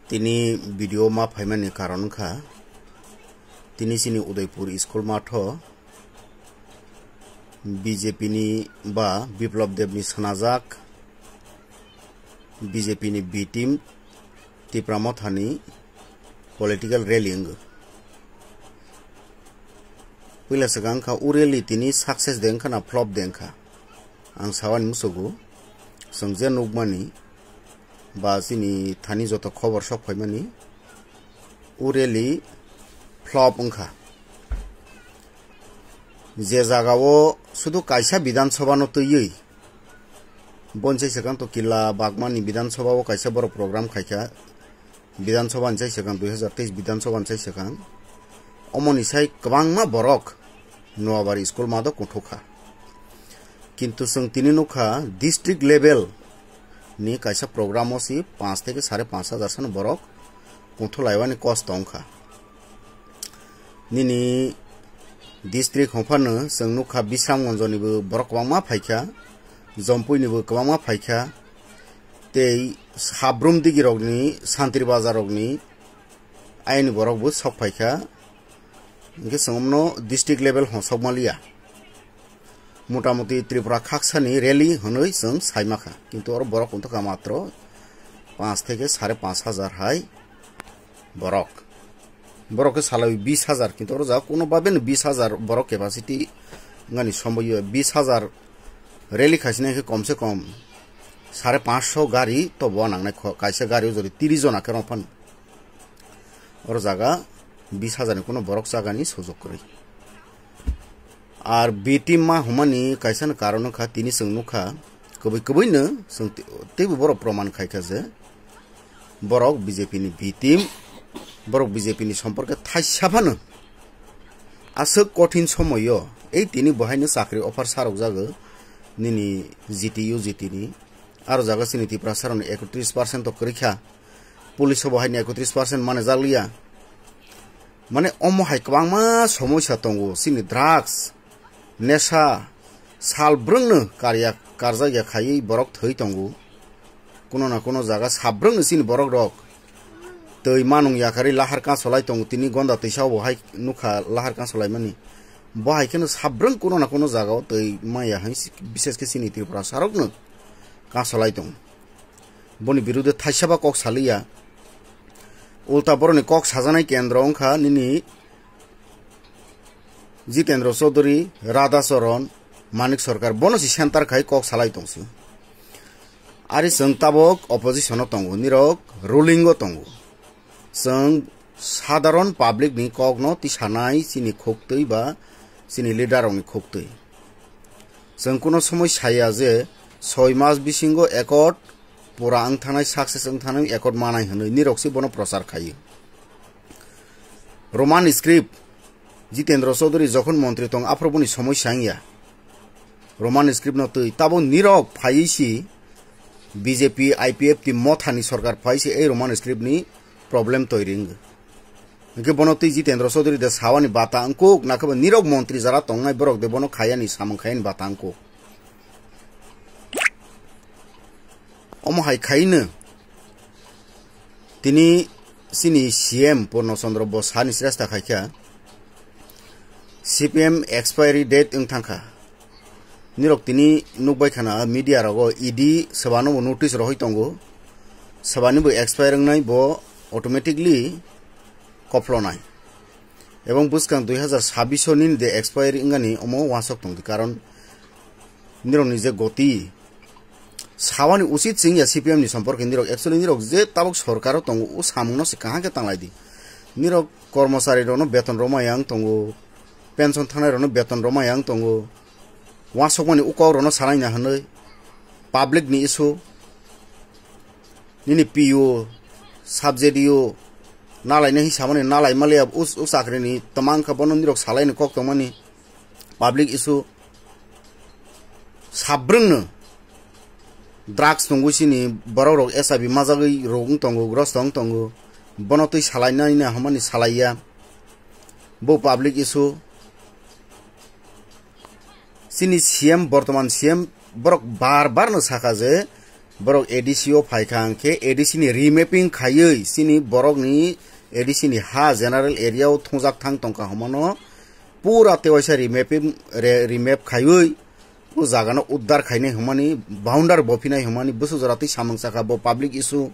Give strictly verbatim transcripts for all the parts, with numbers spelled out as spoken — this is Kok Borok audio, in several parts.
Tini video ma phaimani karon wngkha, tini chini Udaipur school matho B J P ni ba Biplab Deb ni swnajak B J P ni B team Tipra Motha ni political rally wngwi. Puila swkang wngkha o rally tini success de wngkha na flop de wngkha. Ang sawani musugo, chwng je nukmani ba chini thani joto khobor sok phaimani, o rally flop wngkha. Je jagao sudu kaisa Bidhan Sabha no twiwi, bonsai swkang to Killa Bagmani Bidhan Sabha o kaisa borok program khaikha, Bidhan Sabha ni sai swkang, dui hazar teis Bidhan Sabha ni sai swkang. Omoni sai kwbangma borok Noabari school mato kuthukha. Kintu chwng tini nukha district level ni kaisa program o si panch theke sare panch hajar sano borok kuthulaiwani kos tongkha. Nini district hongphano chwng nukha Bisramganj ni bo borok kwbangma phaikha, Jompui ni bo kwbangma phaikha, tei Sabrum digi rokni, Santri Bazar rokni ayni borok bo sok phaikha. Hingke chwng omno district level hong sok maliya. Motamuti Tripura khaksani rally hwnwi chwng saimakha. Kintu oro borok wngtokha matro panch theke sare panch hajar hai borok. Borok khe salai bis hajar, kintu oro jaga kuno babeno bis hajar borok capacity wngani somboyo. Bis hajar rally khaisina khe komse kom sare panchsho gari to bo nangnai kho, kaisa gari o jori tris jona khe rong phano. Oro jaga bis hajar ni kuno borok chagani sujok kwrwi. Ar B team ma humani kaisa ni karon wngkha, tini chwng nukha, kwbwi kwbwi no chwng te-, teibo borok proman khaikha je borok B J P ni B team, borok B J P ni somporke thaisa phano aswk kothin somoyo ei tini bo haino chakri offer sarok jago nini G T U G T ni, aro jaga chini Tripura saroni ekotris percent to kwrwi kha, police o bo haino ekotris percent mane jakliya. Mane omo hai kwbangma somoisa tongo, chini drugs, nesa, sal brwngno karya, karjakya khaiwi borok thwi tongo. Kuno na kuno jaga sabrwngno chini borok rok twi manung yakarwi lahar kasolai tongo, tini gonda twisa bo hai nukha lahar kasolaimani. Bo hai kheno sabrwng kuno na kuno jaga o twi maya hai, bises khe chini Tripura sarokno kasolai tongo. Boni birude thaisaba kok saliya. Ulta boroni kok sajaknai kendro wngkha nini Jitendra Chaudhary, Radha Charan, Manik Sarkar, bono si center khai kok salai tongsi. Ari chwng tabok opposition o tongo, nirok ruling o tongo. Chwng sadharon public ni kok no tisanai chini khuktwi ba chini leader rok ni khuktwi. Chwng kuno somoi saya je soi mas bisingo accord pura wng thanai, success wng thanai accord manai hwnwi nirok se bono prochar khaio. Roman script, Jitendra Chaudhary jokhon montri tong aphuru boni somoi sa wngya. Roman script no twi tabo nirok phaiwi si B J P, I P F T Motha ni sorkar phai si ei Roman script ni problem toiri wngwi. Hingke bono twi Jitendra Chaudhary de sawani bata wngkuk, nakhe bo nirok montri jara tongnai borok de bono khayani samung khayani bata wngkuk. Omo hai khaino tini chini C M Purno Chandra bo sani sresta khaikha, C P M expiry date wng thangkha. Nirok tini nukbai khana media rogo E D sebano bo notice rohoi tongo, sebani bo expire wngnai bo automatically koplonai. Ebong bwskang dui hazar sabbish o nini de expire wngani omo wasok tongdi, karon nirokni je goti sawani usit singya C P M ni somporke nirok, actually nirok je tabok sorkaro tongo o samungno se kaham khe tanglaidi. Nirok kormochari rokno beton romaya wng tongo, pension thangnai rokno beton romaya wng tongo, wasokmani o kok rokno salaina hwnwi public ni issue, nini P O, sub J D O nalaina hi samani nalai maliya, o, o chakrini twmang kha bono nirok salaini kok tongmani public issue. Sabrwngno drugs tongwi chini borok rok H I V majagwi rok wng tongo, grosto wng tongo, bono twi salainai na hwnmani salaiya, bo public issue. Chini C M, bortoman C M borok bar bar no saka je Borok A D C o phaikha hwnkhe A D C ni remapping khaiwi chini borokni A D C ni ha general area o thungjak thang tongkha hwnmano pura tewaisa remapping, re-, remap khaiwi o jagano uddar khainai hwnmani, boundary bophinai hwnmani bwswk jora twi samung sakha bo public issue.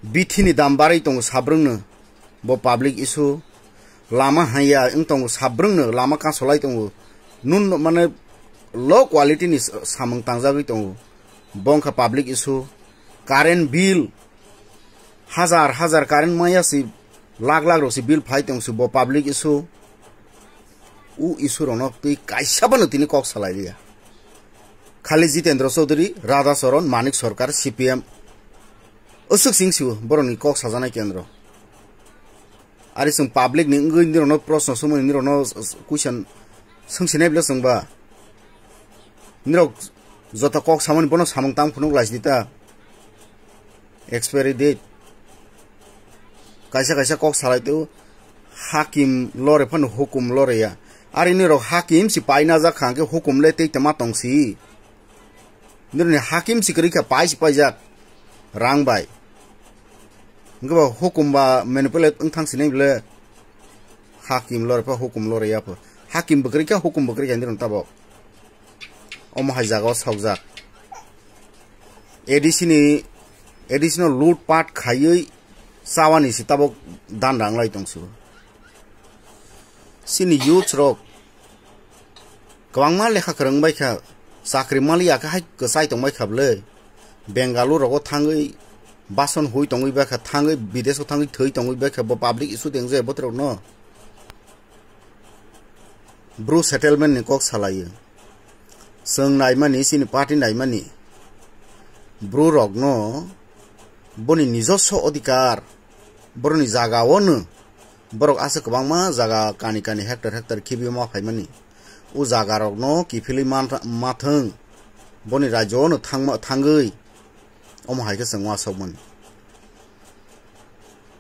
Bithi ni dam barwi tongo sabrwngno, bo public issue. Lama haiya wng tongo sabrwngno, lama kasolai tongo. Nun mane low quality ni samung tangjagwi tongo, bo wngkha public issue. Current bill, hajar hajar current maya si, lakh lakh rok si bill phai tong si, bo public issue. U issue rokno twi kaisa bono tini kok salai liya. Khali Jitendra Chaudhary, Radha Charan, Manik Sarkar, C P M, aswk sing si borokni kok sajaknai kendro. Ari chwng public ni wngwi nirokno proshno swngmani, nirokno question swngsinai bwle chwngba. Nirok joto kok samani bono samung tang phunuk laisidi ta. Expiry date. Kaisa kaisa kok salai teo, hakim lore phano hukum lore ya. Ari nirok hakim si paina jak kha hwnkhe hukum le tei tama tong si. Nirokni hakim si kwrwi kha pai si paijak rang bai. Hwnkhe bo hukum ba manipulate wng thang sinai bwle. Hakim lore pha hukum lore ya pho. Hakim bwkrwi kha hukum bwkrwi kha nirok tabok. Omo hai jaga o sokjak. A D C ni, A D C no loot pat khaiwi chawani si tabok dan rang lai tong si. Chini youth rok kwbangma lekha kwrwng bai kha, chakri maliya khe hai kwchai tong bai kha bwle. Bengaluru rogo thangwi bason hui tongwi bai kha, thangwi bidesh o thangwi thwi tongwi bai kha, bo public issue de wng je botrok no. Bru settlement ni kok salai. Chwng naimani, chini party naimani, bru rokno boni nijoswo odhikar, boroni jaga o no borok aswk kwbangma jaga kani kani hectare hectare khibiwi ma phaimani. O jaga rokno kiphilwi man-, mathwng, boni rajyo o no thangma, thangwi omo hai khe chwng uansukmani.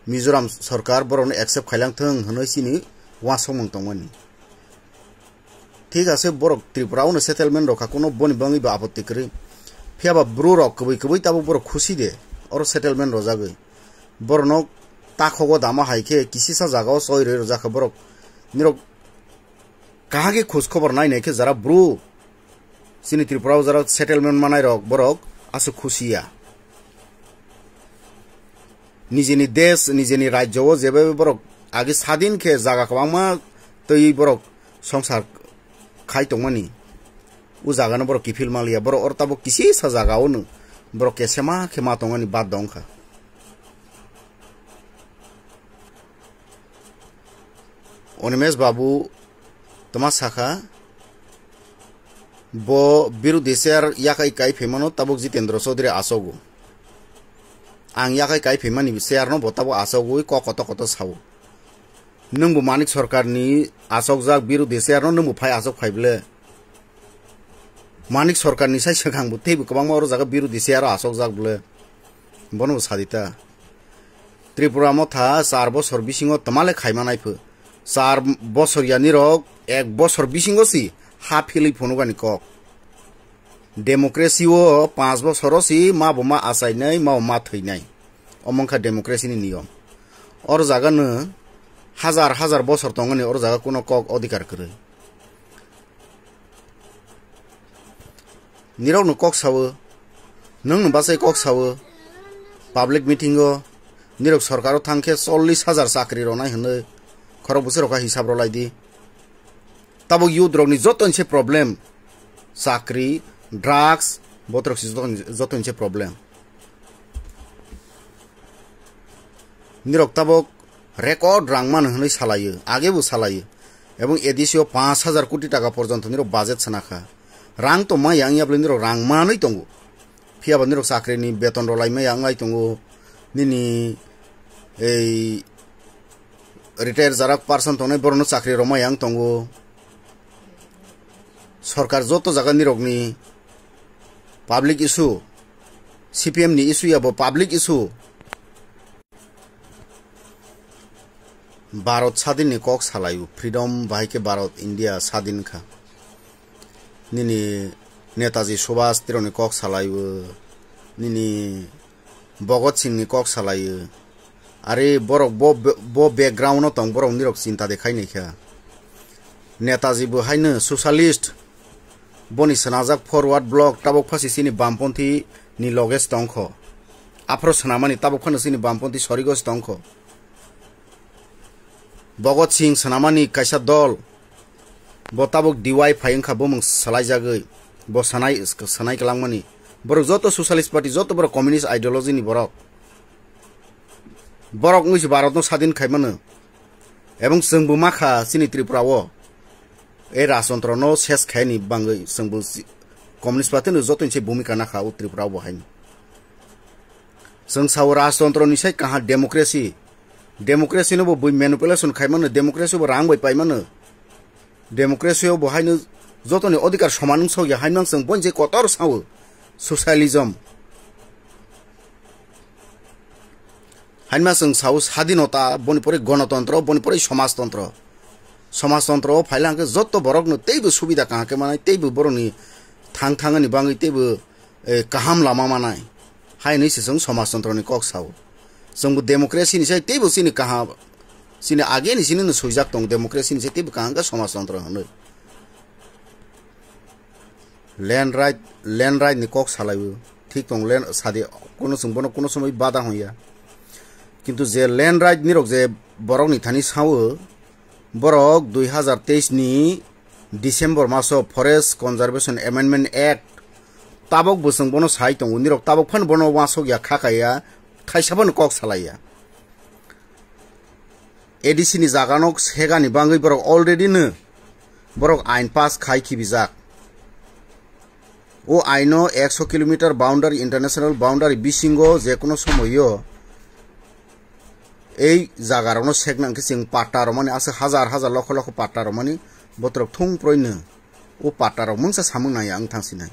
Mizoram sorkar borokno accept khailang thwng hwnwi chini uansukmung tongmani. Thik ase, borok Tripura o no settlement rok kha, kuno boni bangwi bo apotti kwrwi. Phiya ba bru rok kwbwi kwbwi tabuk borok khusi de, oro settlement rojagwi. Borokno takhogo dama hai khe kisisa jaga o choi rwi rwjak kha borok. Nirok kahage khoj khobor nai nai khe jara bru chini Tripura o jara settlement manai rok borok aswk khusi ya. Nijini desh, nijini rajyo o jebe borok age sadin khe jaga kwbangma twi borok songsar khai tongmani, o jaga no borok kiphil maliya. Borok oro tabuk kisisa jaga o no borok kesema khe ma tongmani bad dong kha. Onimesh Babu toma sakha, bo birodhi chair yakai kai phaimano tabuk Jitendra Chaudhary achogo. Ang yakai kai phaimani chair no bo tabuk achogwi kok koto koto sao. Nwngbo Manik Sarkarni achokjak birodhi chair no nwngbo phai achok phai bwle. Manik Sarkarni sai swkang bo teibo kwbangma oro jaga birodhi chair o achokjak bwle. Bono bo sadi ta. Tripura motha char bosor bisingo twmale khaima nai pho. Char bosor yani rok ek bosor bisingo si ha philwi phunukani kok. Democracy o panch bosor o si ma bo ma achainai, ma bo ma thwinai. Omo wngkha democracy ni niyom. Oro jaga no hajar hajar bosor tongani oro jaga kuno kok odhikar kwrwi. Nirokno kok sao, nwngno bachai kok sao, public meeting o nirok sorkaro thang khe chollish hajar chakri ronai hwnwi khorok bwswk rok hisab rwlai di. Tabuk youth rokni joto ni se problem, chakri, drugs, botrok se joto ni, joto ni se problem. Nirok tabuk record rang mano hwnwi salaio, age bo salaio. Ebong A D C o panch hajar koti taka porjonto nirok budget sana kha. Rang to maya wngya bwle nirok rang manwi tongo. Phiya ba nirok chakri ni beton rwlai maya wnglai tongo. Nini ei retire jarak person tongnai borokno chakri rwmai ang tongo. Sorkar joto jaga nirokni public issue, C P M ni issue ya bo public issue. Bharat sadin ni kok salaio, freedom bahai khe Bharat India sadin kha. Nini Netaji Subhash Tironi kok salaio, nini Bhagat Singhni kok salaio. Are borok bo, bo background-o tong, borok nirok chinta de khainai kha. Netaji bo haino socialist, boni swnajak forward bloc, tabuk phasi chini bamponthi ni loge se tongkho. Aphro swnamani tabuk phano chini bamponthi sorigo se tongkho. Bhagat Singh swnamani kaisa dol, bo tabuk D Y phai wngkha, bumung swlaijagwi, bo sanai, sanai kwlangmani. Borok joto Socialist Party, joto borok communist ideology ni borok. Borok wngwi se Bharat no sadin khaimano. Ebong chwngbo makha chini Tripura o. E rajtontro no ses khaini bangwi chwngbo si-, Communist Party no joto ni se bhumika nakha o Tripura o bo haino. Chwng sao rajtontro ni sai kaha democracy. Democracy no bo bui manipulation khaimano, democracy bo rang bai paimano. Democracy o bo haino jotoni odhikar soman wngsokya haino chwng boni je kotor sao socialism. Haino chwng sao sadinota, boni pore gonotontro, boni pore somajtontro. Somajtontro o phaila hwnkhe joto borokno teibo subida kaham khe manai, teibo borokni thang thangani bangwi teibo eh, kaham lama manai. Hai hinwi se chwng somajtontro ni kok sao. Chwngbo democracy ni sai teibo chini kaham, chini age ni chini no swijak tong democracy ni sai teibo kaham khe somajtontro hinwi. Land right, land right ni kok salaio. Thik tong land sadi, kuno chwng bono kuno somoi bada hwnya. Kintu je land right ni rok je borok ni thani sao, borok dui hazar teis ni December maso Forest Conservation Amendment Act tabok bo chwng bono sai tongo, nirok tabok phano bono uansuk ya, kha kaya, thaisa phano kok salai ya. A D C ni jaga no segani bangwi borok already no borok ain pass khai khibijak. O aino ekso kilometer boundary, international boundary bisingo je kono somoyo ei jaga rokno sekna hwnkhe chwng patta romani, aswk hajar hajar lokho lokho patta romani, botorok thung proino o patta rok mungsa samung nangya wng thang sinai.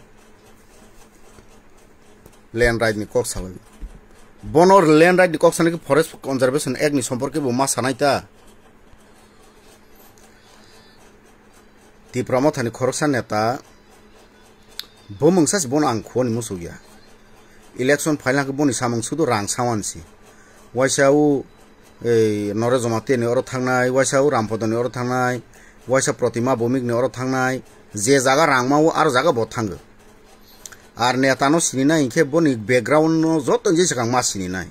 Land right ni kok salai. Bono land right ni kok sanai khe Forest Conservation Act ni somporke bo ma sanai ta. Tipra Mothani khoroksa neta, bo mungsa se bono ang khuani muchuk ya. Election phaila khe boni samung sudu rang sawan si. Waisa u, ei, Nore Jomati ni oro thangnai, waisa u Rampodo ni oro thangnai, waisa Protima Bhowmik ni oro thangnai, je jaga rang ma o aro jaga bo thango. Ar neta no sini nai hinkhe boni background no joto jesa kang ma sini nai.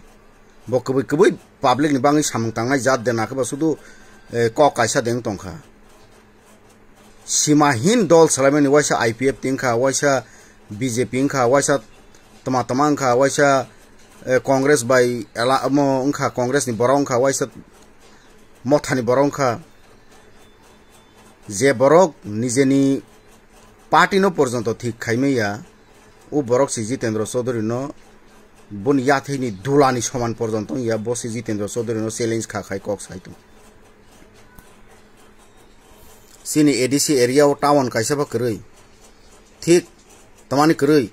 Bo kwbwi kwbwi public ni bangwi samung tangnai jat de nakhe ba sudu, eh, kok kaisa de wng tongkha. Simahin dol salaimani waisa I P F ti wngkha, waisa B J P wngkha, waisa tma tma wngkha, waisa, eh, Congress bai ela omo wngkha, Congress ni borok wngkha, waisa Mothani borok wngkha. Je borok nijeni party no porjonto thik khaimaya, o borok se Jitendra Chaudhary no boni yathai ni dula ni soman porjonto wngya, bo se Jitendra Chaudhary no challenge kha khai kok sai tong. Chini A D C area o town kaisa ba kwrwi. Thik, tamani kwrwi.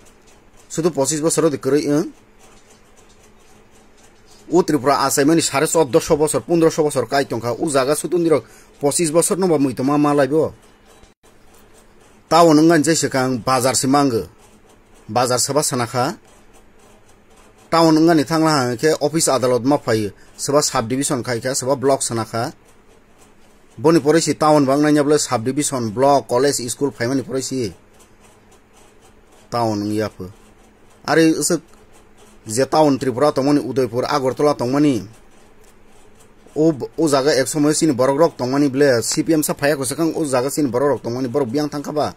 Sudu pochis bosor di kwrwi wng. O Tripura achaimani sare choddoso bosor, pondroso bosor kai tongkha. O jaga sudu nirok pochis bosor no ba mui tongma malai bo. Town wngani jai swkang bazar se mango. Bazar soba sana kha. Town wngani thangla hang khe office adalot ma phaio. Soba sub division khai kha, soba block sana kha. Boni pore si town bang nanya bole sub division, block, college, school phaimani pore si town wngya pho. Ari usuk je town Tripura tongmani, Udaipur, Agartala tongmani, o, o jaga ek somoy chini borok rok tongmani ble C P M sa phaya ko sakang o jaga chini borok rok tongmani borok biyang thangkha ba.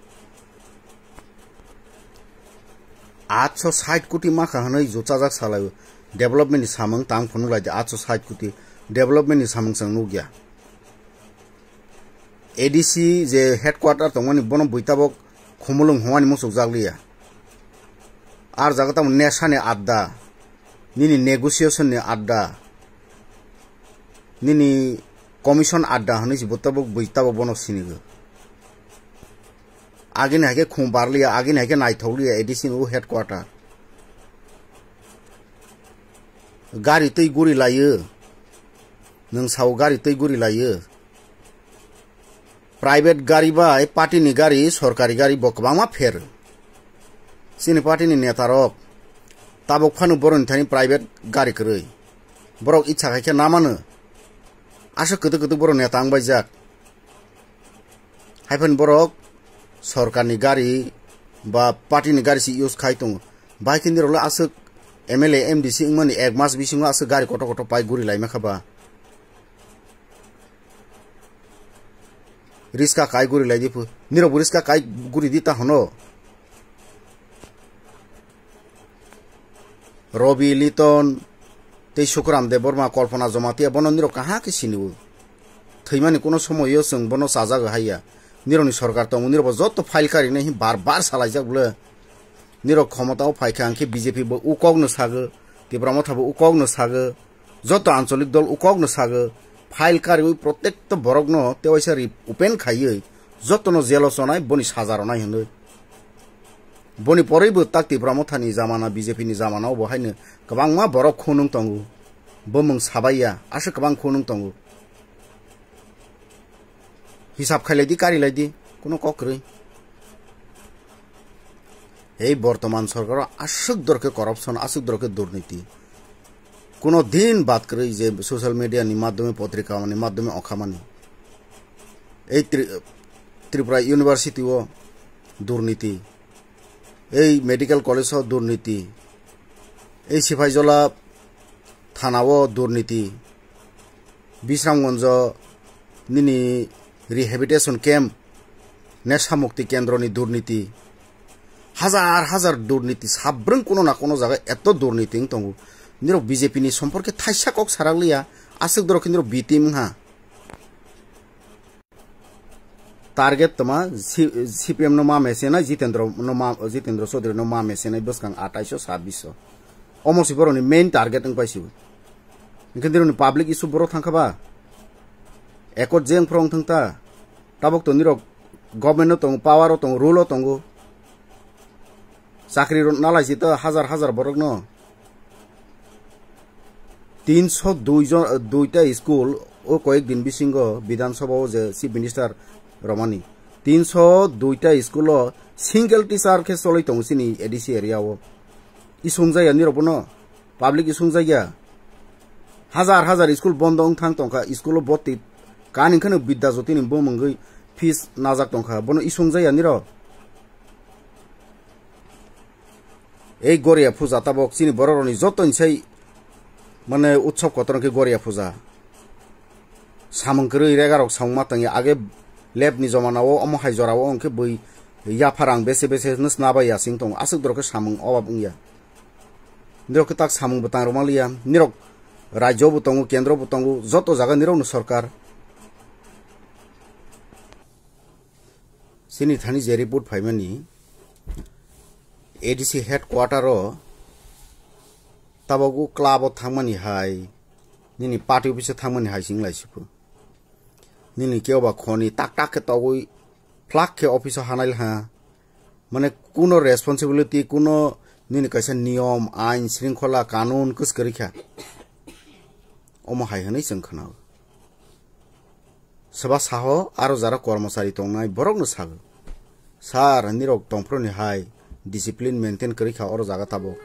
Atso sait koti makha hwnwi juchajak salai development ni samung tang phunuk lai de atso sait koti development ni samung chwng nukya. A D C je headquarter tongmani bono bui tabok Khumulwng hwnani muchukjak liya. Ar jaga tamo nesani adda, nini negotiation ni adda, nini commission adda hwnwi se bo tabok bui tabok bono sinigo. Agini hai khe khum barliya, agini hai khe naithokliya A D C ni o headquarter. Gari twi guri laio. Nwng sao gari twi guri laio. Private gari bai party ni gari, sorkari gari bo kwbangma pher. Chini party ni neta rok tabuk phano boroni thani private gari kwrwi. Borok icha khai khe namano. Aswk kwtwk kwtwk borok neta wngbaijak. Haiphano borok sorkarni gari ba party ni gari se use khai tongo. Bai khe nirok le aswk M L A, M D C wngmani ek mas bisingo aswk gari kotor kotor pai guri laima kha ba. Riska kai guri lai di phu. Nirok bo riska kai guri di ta hono. Robi Liton tei Sukuram Debbarma, Kalpana Jamatia bono nirok kaha khe siniwo. Thwimani kuno somoyo chwng bono chajago haiya. Nirokni sorkar tongo, nirok bo joto file karinai hin bar bar salaijak bwle. Nirok khomotao phaikha hwnkhe B J P bo ukokno sago, Tipra Motha bo ukokno sago, joto ancholik dol ukokno sago, file kariwi protekto borokno tewaisa ri open khaiwi jotono jelo chonai boni saja ronai hinwi. Boni poroi bo tak Tipra Mothani jamana, B J P ni jamana o bo haino kwbangma borok khunung tongo. Bumung sabaiya, aswk kwbang khunung tongo. Hisab khailai di, kari lai di, kuno kok kwrwi. Ei bortoman sorkaro aswk dorkhe corruption, aswk dorkhe durniti. Kuno din bad kwrwi je social media ni madhyome, potrika ni madhyome okhamani. Ei Tri-, Tripura University o durniti. Ei medical college o durniti. Ei Sipaijola thana o durniti. Bisramganjo nini rehabilitation camp, Nesha Mukti Kendroni durniti. Hajar hajar durniti, sabrwng kuno na kuno jaga eto durniti wng tongo. Nirok B J P ni somporke thaisa kok sarak liya, aswk dorok khe nirok B team wngha. Target toma C-, C P M no ma mesenai, Jitendra no ma, Jitendra Chaudhary no ma mesenai bwskang atais o sabbish o. Omo si borokni main target wng paisibo. Hwnkhe dirokni public issue borok thangkha ba? Accord je wngphru wngthang ta. Tabuk to nirok government o tongo, power o tongo, rule o tongo. Chakri ro-, nalaisi to hajar hajar borokno. Tinsho dui jon, duita school o koyek din bisingo Bidhan Sabha o je Chief Minister romani. Tinsho duita school o single teacher khe choloi tongo chini A D C area o. Isung jaya nirok bono, public isung jaya. Hajar hajar school bondo wngthang tongkha, school o boti kani kheno Bidya Jyoti ni bumungwi fees najak tongkha, bono isung jaya nirok. Ei Goria puja tabok chini borok rokni joto ni sai mane utsob kotor wngkhe Goria puja. Samung kwrwi rega rok samung ma tangya age lab ni jomana o omo hai jora o wngkhe bui yapharang bese bese hwnwi sna bai ya sing tongo, aswk dorok khe samung obab wngya. Nirok khe tak samung bwtang rwma liya, nirok rajyo bo tongo, kendro bo tongo, joto jaga nirok no sorkar. Chini thani je report phaimani, A D C headquarter o tabok o club o thangmani hai, nini party office o thangmani hai sing lai siphu. Nini kebo khoni tak tak khe togwi phlak khe office o hanai ha. Mane kuno responsibility, kuno nini kaisa niyom, ain, shringkhola, kanun kwskwrwi kha. Omo hai hwnwi chwng khwnao. Soba saho aro jara kormochari tongnai borokno sago, "Sir, nirok tongphuru ni hai discipline maintain kwrwi kha oro jaga tabok.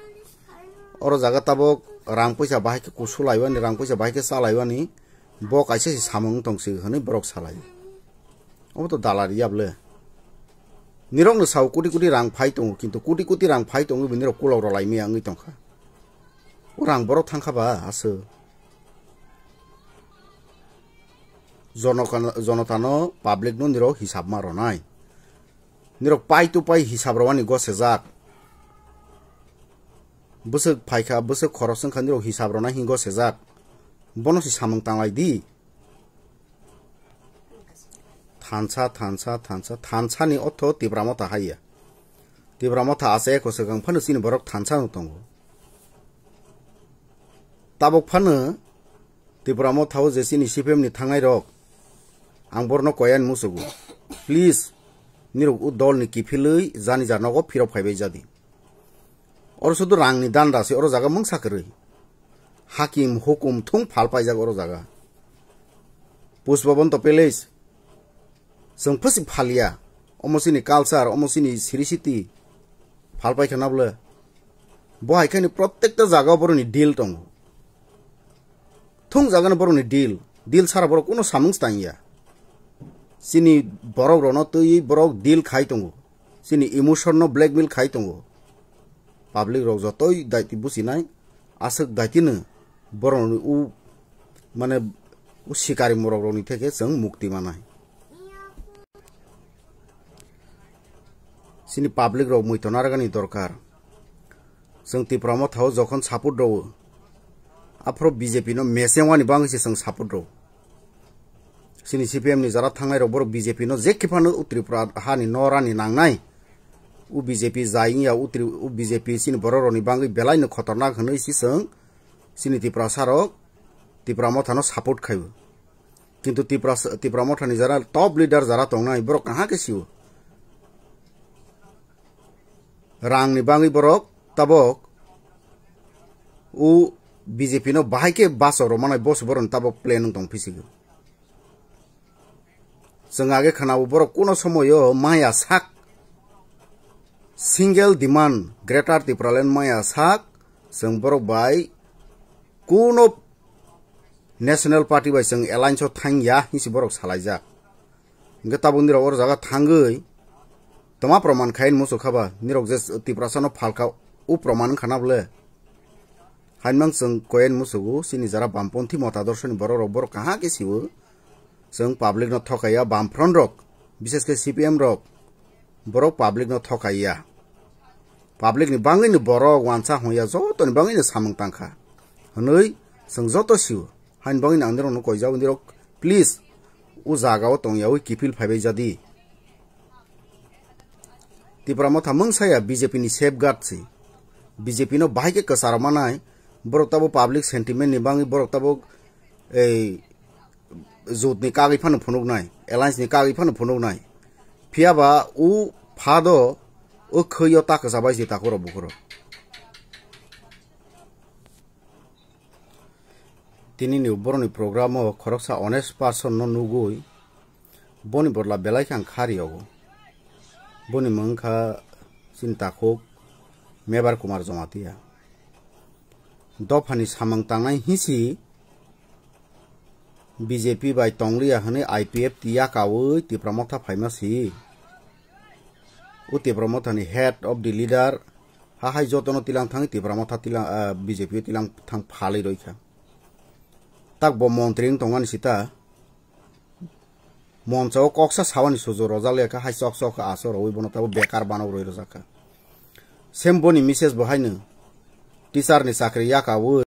Oro jaga tabok rang puisa bahai khe kusu laiwani, rang puisa bahai khe cha laiwani, bo kaisa se samung wng tong se," hwnwi borok salai. Obo to dalari yable. Nirokno sao koti koti rang phai tongo, kintu koti koti rang phai tongwi bo nirok kulok rwlai maya wngwi tongkha. O rang borok thangkha ba aswk. Jonokano-, jonotano, public no nirok hisab ma rwnai. Nirok pai to pai hisab rwani gosejak. Bwswk phaikha, bwswk khorok swngkha nirok hisab rwnai hinwi gosejak. Bono se samung tanglai di. Thansa, thansa, thansa, thansa ni otho Tipra Motha haiya. Tipra Motha achaia kwswkang phano chini borok thansa no tongo. Tabok phano Tipra Motha o je chini C P M ni thangnai rok, ang borno koyan musugo. Please, nirok o dol ni kiphilwi jani ja nogo phirok phaibai jadi. Oro sudu rang ni danda se oro jaga mungsa kwrwi. Hakim hukum thung phal paijak oro jaga. Pushpabanta Palace. Chwng phusi phalia. Omo chini culture, omo chini siri siti. Phal paikha na bole. Bo hai khe ni protekta jaga o borok ni deal tongo. Thung jaga no borok ni deal. Deal sara borok kuno samung tang ya. Chini borok rok no twi borok deal khai tongo. Chini emotion no blackmail khai tongo. Public rok jotoi daiti businai. Aswk daitino borokni u, mane, u sikari morok rokni theke chwng mukti manai. Chini public rok muitonargani dorkar. Chwng Tipra Motha o jokhon support rwo, aphuru B J P no mesengwani bagwi se chwng support rwo. Chini C P M ni jara thangnai rok borok B J P no je khe phano u Tripura hani norani nangnai. U B J P jai wngya u Tri-, u B J P chini borok rokni bagwi belai no khotornak hwnwi si chwng chini Tiprasa rok Tipra Motha no support khaio. Kintu Tipra, Tipra Motha ni jara top leader jara tongnai borok kaham khe sio. Rang ni bagwi borok tabok u B J P no bahai khe baso rw manai boss borok ni tabok plan wng tong phisigo. Chwng age khwnao borok kuno somoio maya sak single demand Greater Tipraland maya sak chwng borok bai kuno National Party bai chwng alliance o thang ya hinsi borok salaijak. Hingke tabuk nirok oro jaga thangwi toma proman khai muchuk khaba nirok je Tiprasa no phalka u proman wngkha na bole. Hainmang chwng koyen musugo chini jara bamponthi motadorshoni borok rok borok kaha khe siwo. Chwng public no thokaiya bamfront rok, bishesh khe C P M rok borok public no thokaiya. Public ni bangwi ni borok wansa hongya jotoni bangwi ni samung tangkha. Hwnwi chwng joto siwo. Hain bangwi ang nirok no koijak nirok please u jaga o tongyawi kipil phaibai jadi. Tipra Motha mungsaya B J P ni safeguard si. B J P no bahai khe kwcharo manai borok tabo public sentiment ni bangwi borok tabo ei jut ni kagwi phano phunuknai, alliance ni kagwi phano phunuknai. Phiyaba u phado o khwi o ta kwcha bai si takhurok bukhurok. Tini ni boroni program o khoroksa honest person no nugwi boni bodla belai khe ang kha riyogo. Boni mung kha chini takhuk Mebar Kumar Jamatia. Dophani samung tangnai hisi B J P bai tongliya hwnwi I P F T yakawi Tipra Motha phaima si. O Tipra Motha ni head of the leader ha hai jotono tilang thangwi Tipra Motha tilang, ah, B J P o tilang thang phalwi roi kha. Tak bo montri wng tongmani sita. Moncha o koksa sawani sujo rojak le kha hai chok chok kha aso roi bono tabo bekar banok roi rojak kha. Sem boni message bo haino teacher ni chakri yakawi